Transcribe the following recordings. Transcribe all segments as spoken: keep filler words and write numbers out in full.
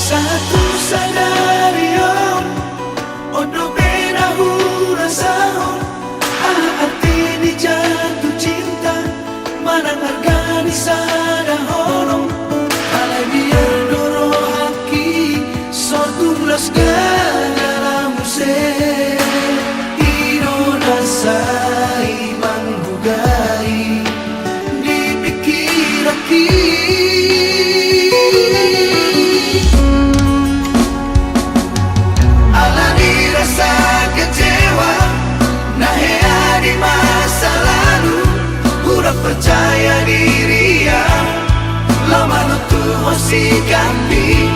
Sahat tu sadari on, on dope na hurasahon, aha arti ni jatuh cinta, manang arga ni sada holong. Alai biar do rohangki so tung las gagal muse, i do na sai manggugai di pikiranki. Alani rasa kecewa na hea di masa lalu, hurang percaya diri au, laho manontuhon si Gambing.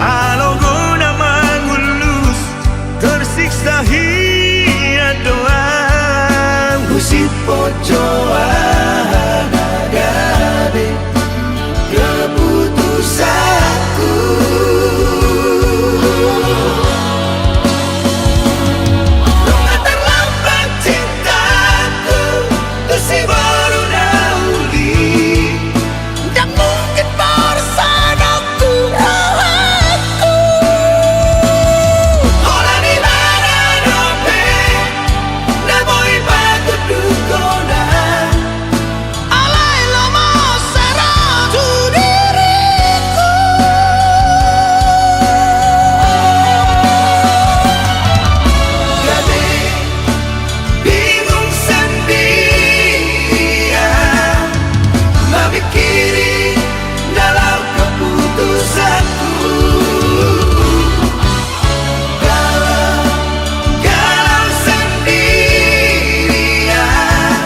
Alogo na mangulus, tersiksa hian do au. Husip poco aha na gabe keputusanku. Nunga terlambat cintaku tu si boru na uli. Ndang mungkin borsadonku rohangku. Holan ibana dope na boi patunduk hona. Alai lomo sera tu diringku. Gabe bingung sendiri au, mamikiri dalam keputusanku. Galau, galau sendiri au.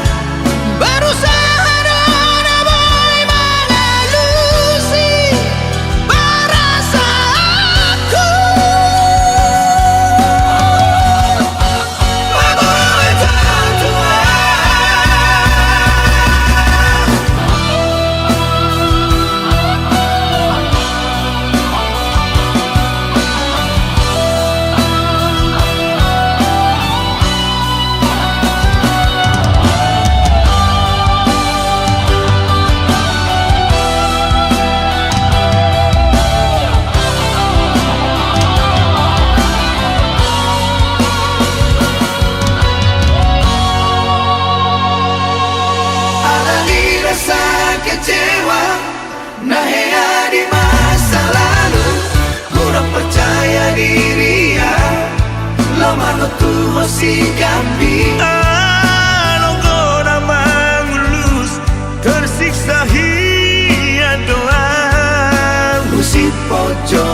Berusaha do na boi mangalusi perasaanku. Alani rasa kecewa na hea di masa lalu, hurang percaya diri au, laho manontuhon si Gambing. Alogo na mangulus, tersiksa hian do au. Husip poco